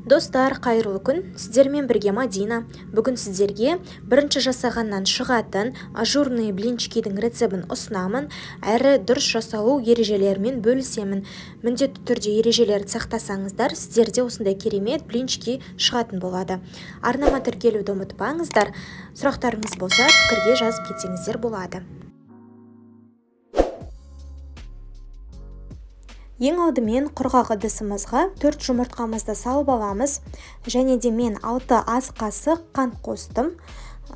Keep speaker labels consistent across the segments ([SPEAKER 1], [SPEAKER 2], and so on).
[SPEAKER 1] Достар, қайырлы күн! Сіздермен бірге Мадина. Бүгін сіздерге бірінші жасағаннан шығатын ажурный блинчикидің рецебін ұсынамын, әрі дұрыс жасалу ережелерімен бөлісемін. Міндетті түрде ережелерді сақтасаңыздар, сіздерде осындай керемет блинчики шығатын болады. Арнама тіркелуді ұмытпаңыздар. Сұрақтарыңыз болса, пікірге жазып кетсеңіздер болады. Ең алдымен құрғақ ыдысымызға 4 жұмыртқамызды салып аламыз. Және де мен 6 ас қасық қант қостым.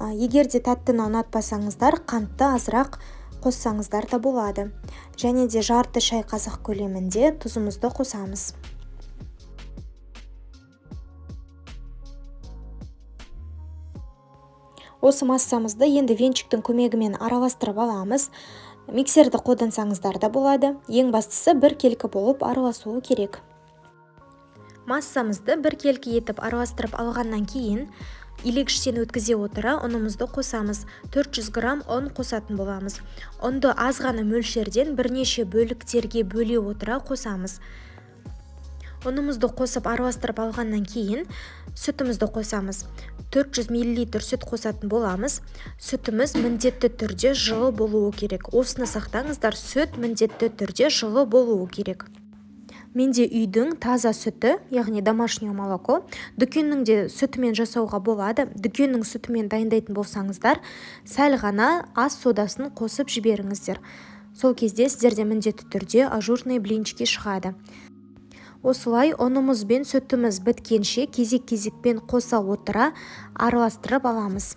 [SPEAKER 1] Егер де тәттіні ұнатпасаңыздар, қантты азырақ қоссаңыздар да болады. Және де жарты шай қасық көлемінде тұзымызды қосамыз. Осы массамызды енді венчиктің көмегімен араластырып аламыз. Миксерді қолдансаңыздар да болады. Ең бастысы біркелкі болып араласуы керек. Массамызды біркелкі етіп араластырып алғаннан кейін илегіштен өткізе отыра ұнымызды қосамыз. 400 грамм ұн қосатын боламыз. Ұнды аз ғана мөлшерден бірнеше бөліктерге бөле отыра қосамыз. Ұнымызды қосып араластырып алғаннан кейін сүтімізді қосамыз. 400 миллилитр сүт қосатын боламыз. Сүтіміз міндетті түрде жылы болуы керек. Осыны сақтаңыздар, сүт міндетті түрде жылы болуы керек. Менде үйдің таза сүті, яғни домашнее молоко, дүкеннің де сүтімен жасауға болады. Дүкеннің сүтімен дайындайтын болсаңыздар, сәл ғана ас содасын қосып жіберіңіздер. Сол кезде сіздерде міндетті түрде ажурный блинчики шығады. Осылай ұнымыз бен сүтіміз біткенше кезек-кезекпен қоса отыра араластырып аламыз.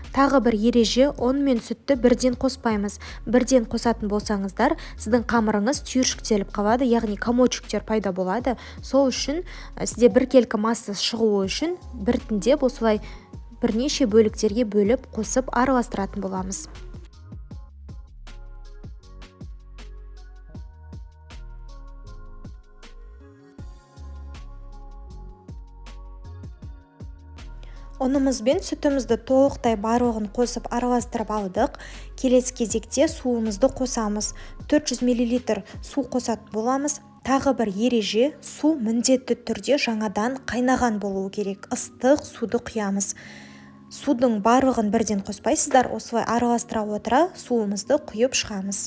[SPEAKER 1] Тағы бір ереже, ұн мен сүтті бірден қоспаймыз. Бірден қосатын болсаңыздар, сіздің қамырыңыз түйіршіктеліп қалады, яғни комочектер пайда болады. Сол үшін сізде біркелкі масса шығуы үшін біртіндеп осылай бірнеше бөліктерге бөліп қосып араластыратын боламыз. Ұнымыз бен сүтімізді толықтай барлығын қосып араластырып алдық. Келесі кезекте суымызды қосамыз. 400 миллилитр су қосатын боламыз. Тағы бір ереже, су міндетті түрде жаңадан қайнаған болуы керек. Ыстық суды құямыз. Судың барлығын бірден қоспайсыздар, осылай араластыра отыра суымызды құйып шығамыз.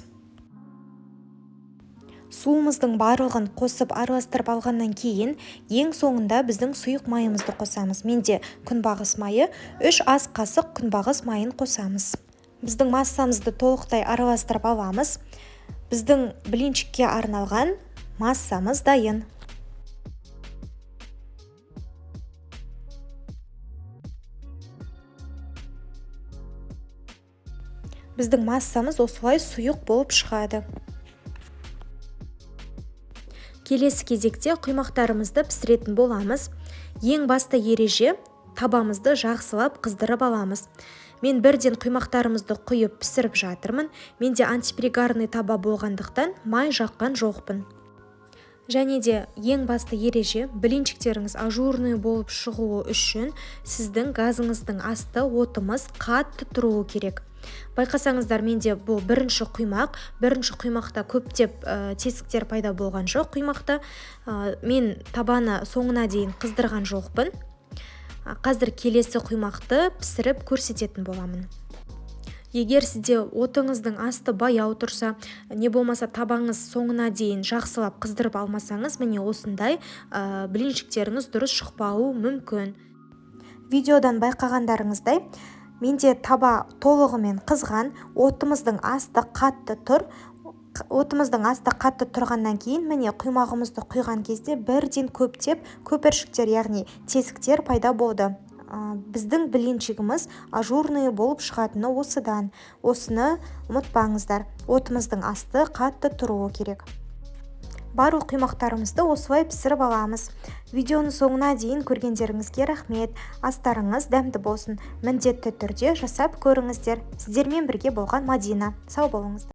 [SPEAKER 1] Суымыздың барлығын қосып араластырып алғаннан кейін ең соңында біздің сұйық майымызды қосамыз. Менде күнбағыс майы, 3 ас қасық күнбағыс майын қосамыз. Біздің массамызды толықтай араластырып аламыз. Біздің блинчикке арналған массамыз дайын. Біздің массамыз осылай сұйық болып шығады. Келесі кезекте құймақтарымызды пісіретін боламыз. Ең басты ереже, табамызды жақсылап қыздырып аламыз. Мен бірден құймақтарымызды құйып пісіріп жатырмын. Менде антипригарный таба болғандықтан май жаққан жоқпын. Және де ең басты ереже, блинчиктеріңіз ажурный болып шығуы үшін сіздің газыңыздың асты отымыз қатты тұруы керек. Байқасаңыздар, менде бұл бірінші құймақ. Бірінші құймақта көптеп тесіктер пайда болған жоқ құймақта. Мен табаны соңына дейін қыздырған жоқпын. Қазір келесі құймақты пісіріп көрсететін боламын. Егер сізде отыңыздың асты баяу тұрса, не болмаса табаңыз соңына дейін жақсылап қыздырып алмасаңыз, міне осындай блинчиктеріңіз дұрыс шықпауы мүмкін. Видеодан байқағандарыңыздай, менде таба толығымен қызған, отымыздың асты қатты тұр. Отымыздың асты қатты тұрғаннан кейін міне құймағымызды құйған кезде бірден көптеп көпіршіктер, яғни тесіктер пайда болды. Біздің блинчигіміз ажурный болып шығатыны осыдан. Осыны ұмытпаңыздар. Отымыздың асты қатты тұруы керек. Барлық құймақтарымызды осылай пісіріп аламыз. Видеоның соңына дейін көргендеріңізге рахмет. Астарыңыз дәмді болсын. Міндетті түрде жасап көріңіздер. Сіздермен бірге болған Мадина. Сау болыңыздар.